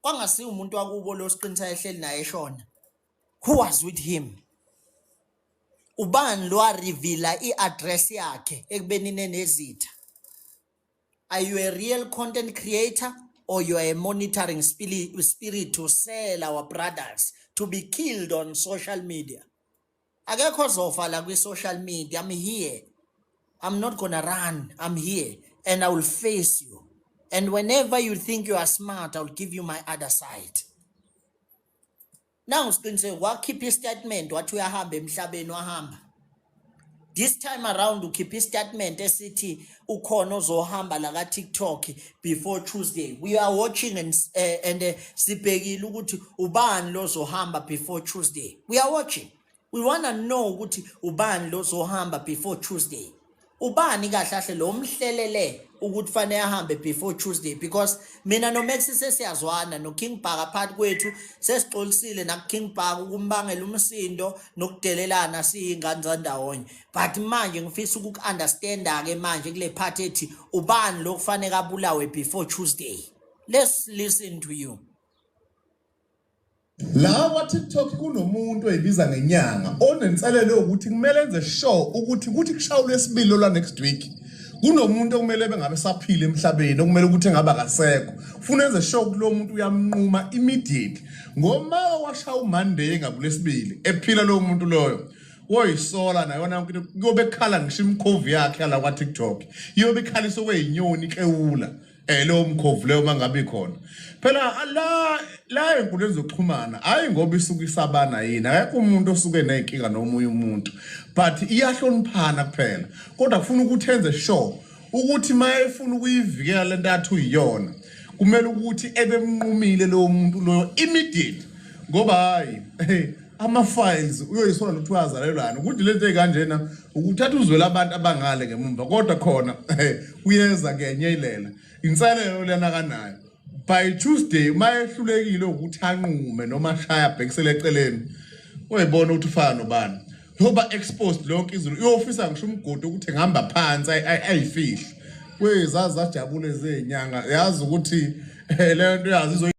Kwangasiwo umuntu wakubo lo Siqiniseko ehleli naye eshona. Who was with him? Ubani lo wa-reveal-a i-address yakhe ekubeni nenezitha? Are you a real content creator or you are a monitoring spirit to sell our brothers to be killed on social media? Akekho ozofa la kwi-social media. I'm here. I'm not gonna run. I'm here and I will face you. And whenever you think you are smart, I'll give you my other side. Nangu Siqiniseko wakhipha i-statement wathi uyahamba emhlabeni, wahamba. This time around ukhipha i-statement esithi ukhona ozohamba la ka-TikTok before Tuesday. We are watching and sibhekile ukuthi ubani lo ozohamba before Tuesday. We are watching. We wanna know ukuthi ubani lo ozohamba before Tuesday. Ubani kahle kahle lo mhlelele ukuthi fanele ahambe before Tuesday? Because mina noMax sesiyazwana noKing Bhaka phakathi kwethu, sesixolisile nakuKing Bhaka ukumbangela umsindo nokudelelana, siyingane zandawonye, but manje ngifisa ukuku-understanda ke manje kule part ethi ubani lo kufanele abulawe before Tuesday. Let's listen to you. La kwa-TikTok kunomuntu oyibiza ngenyanga onenselelo yokuthi kumele enze sure ukuthi kuthi kushaya uLwesibili lolwa next week kunomuntu okumele bengabe saphila emhlabeni, okumele ukuthi engabe akasekho. Ufuna enze sure ukuthi lo muntu uyamnquma immediately, ngoma washaya uMonday ngabulesibili ephila lowo muntu loyo, woyisola nayona yonke into. Kuyobe kukhala ngisho imikhovu yakhe yala kwa-TikTok, iyobe ikhalisa okweyinyoni iklewula lowo mkhovu leyo mangabe ikhona phela la la enkundleni zokuxhumana. Hayi, ngoba isuke isabana yini, akekho umuntu osuke nenkinga nomunye umuntu, but iyahloniphana kuphela. Kodwa kufuna ukuthi enze sure ukuthi uma efuna ukuyivikela lento athi uyiyona, kumele ukuthi ebemnqumile lowo muntu loyo immediate, ngoba hayi, ama-files uyoyisola nokuthi uyazalelwana ukuthi lento ey'kanjena ukuthatha uzwela abantu abangale ngemumva. Kodwa khona uyeza ngenye ilela inselelo lena kanayo by Tuesday. Uma ehlulekile ukuthi anqume noma ashaya abhekisele eceleni, uyibona ukuthi ufana nobani, yoba exposed lonke izulu. Uyofisa ngisho umgodi ukuthi engihamba phansi ayifihle kwezazi zajabule zenyanga, yazi ukuthi leyo nto yazi.